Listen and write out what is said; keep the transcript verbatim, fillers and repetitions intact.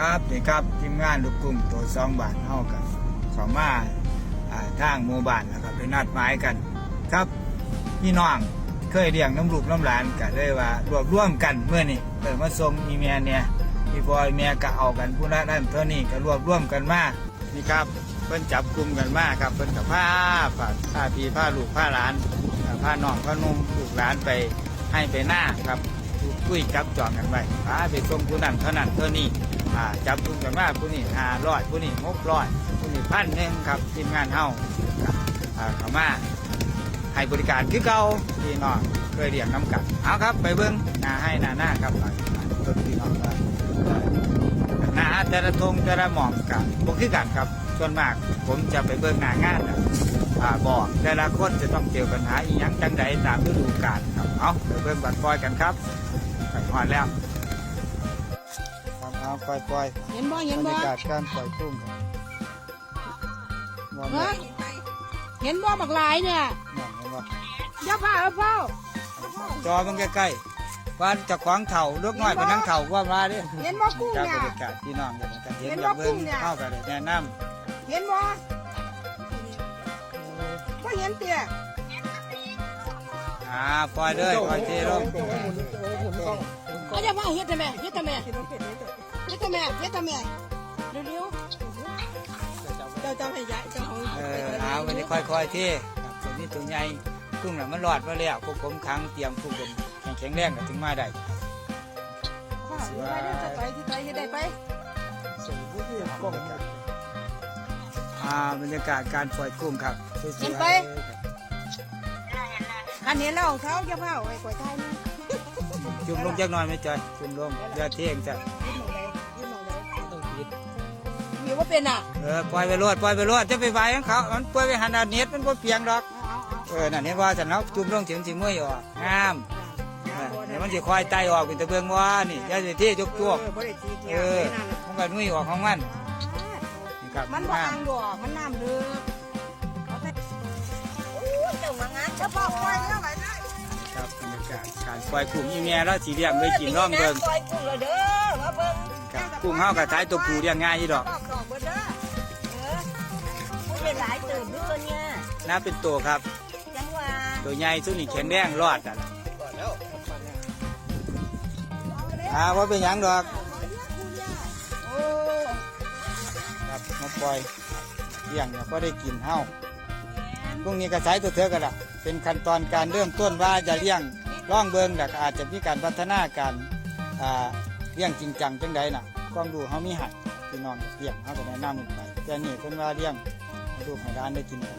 ครับ นี่ครับ ทีมงานลูกกุ้งโตสองบาทเฮาก็เข้ามา อ่า ทางหมู่บ้านแล้วก็ไปนัดหมายกันครับ พี่น้องเคยเลี้ยงนำลูกนำหลานก็เลยว่ารวบรวมกันมื้อนี้ เออ มาส่งอีแม่เนี่ย อีพ่ออีแม่ก็เอากันผู้ละนั้นเท่านี้ก็รวบรวมกันมา นี่ครับ เพิ่นจับกลุ่มกันมาครับ เพิ่นก็พา พา พาพี่พาลูกพาหลาน อ่า พาน้องพาหนุ่มลูกหลานไปไฮ่ไปนาครับ คุยจับจองกันไว้ พาไปส่งผู้นั้นเท่านั้นเท่านี้ อ่า จับกลุ่มกันมา ผู้นี้ห้าร้อย ผู้นี้หกร้อย ผู้นี้พันหนึ่งครับ ทีมงานเฮา อ่า เข้ามาให้บริการคือเก่า พี่น้องเคยเลี้ยงนำกัน เอาครับ ไปเบิ่งหน้าไฮ่หน้านาครับ หน่อย เบิ่งพี่น้องว่า หน้าแต่ละท่งแต่ละหม่องก็บ่คือกันครับ ส่วนมากผมจะไปเบิ่งหน้างานน่ะ อ่า บอกแต่ละคนจะต้องเจอปัญหาอีหยังจังใดตามฤดูกาลครับ เอาไปเบิ่งบัดปล่อยกันครับ ไปฮอดแล้ว ครับ เอาปล่อยๆ เห็นบ่ เห็นบ่ บรรยากาศการปล่อยกุ้งครับ ว่า เฮ้ย เห็นบ่ บักหลายเนี่ย นั่นเห็นบ่ อย่าพาเอาเฝ้า จอมันใกล้ๆ ว่าเจ้าของเฒ่า ลูกน้อย เห็นบ่ เป็นนังเฒ่าว่ามาเด้ เห็นบ่กุ้งเนี่ย ครับ บรรยากาศพี่น้องกันนะครับ เห็น เห็นบ่ อยากเบิ่ง กุ้งเนี่ย เฮาก็ได้แนะนำ เห็นบ่ บ่เห็นเตี้ย อ่า ปล่อยเลย ปล่อยเทลง เอาอย่ามาเฮ็ดทำไม เฮ็ดทำไม เฮ็ดทำไม เฮ็ดทำไม เร็วๆ เจ้า เจ้าให้ยาย เจ้าของ เออ เอา มันจะค่อยๆเท ครับ ตัวนี้ตัวใหญ่ กุ้งน่ะมันรอดมาแล้ว พวกผมขังเตรียมกุ้งเป็นแข็งแรงก็ถึงมาได้ ว่าอยู่ไปเด้อ เจ้าไป ที่ไป เฮ็ดได้ไป อ่า บรรยากาศการปล่อยกุ้งครับ สวยๆ เห็นไป คันเห็นแล้วเอาเท้าอย่าเผาให้ข่อยทายนะ จุ่มลงจักหน่อยไหมจอย จุ่มลง อย่าเทงจ้ะ ยืนหม่องใด ยืนหม่องใด ต้องปิด หิวว่าเป็นอ่ะ เออ ปล่อยไปโลด ปล่อยไปโลด จะไปไหวของเขา มันปล่อยไปหันเอาเน็ตมันบ่เปียงดอก เอาเอาเอา เออ นั่นเห็นว่าซั่นเนาะ จุ่มลงถึงสิเมื่อยออก งาม เออ เดี๋ยวมันสิค่อยไต่ออกเป็นตะเบิงว่านี่ อย่าสิเทจกๆ เออ บ่ได้ตีเกีย เออ ร์เลยนั่นน่ะ มันก็นุ่ยออกของมัน นี่ครับ มันบ่ งาม อ่างดอก มันน้ำเลิก โอ้ย เจ้ามางานเฉพาะปล่อยเท่าไหร่นะ ครับ บรรยากาศการปล่อยกุ้ง อีแม่เราสิเลี้ยงไว้กินลองเบิ่ง ปล่อยกุ้งแล้วเด้อ มาเบิ่ง ครับ กุ้งเฮาก็ขายตัวผู้เลี้ยงง่ายอยู่ดอก ดอกเบิดเด้อ เออ มันเป็นหลายเติบด้วยเนี่ย น่าเป็นตัวครับ จังหวะ ตัวใหญ่สุดนี่แข็งแรงรอดอ่ะ อ่า บ่เป็นหยังดอก โอ้ ครับ มาปล่อยเลี้ยงเนี่ยก็ได้กินเฮา พรุ่งนี้ก็ใช้ตัวเถือกกันละ เป็นขั้นตอนการเริ่มต้นว่าจะเลี้ยงลองเบิ่ง แล้วก็อาจจะมีการพัฒนาการ อ่า เลี้ยงจริงจังจังใดน่ะ ความรู้เฮามีให้ พี่น้องเลี้ยงเฮาก็แนะนำไป แต่นี่เพิ่นว่าเลี้ยงให้ลูกให้หลานได้กินกัน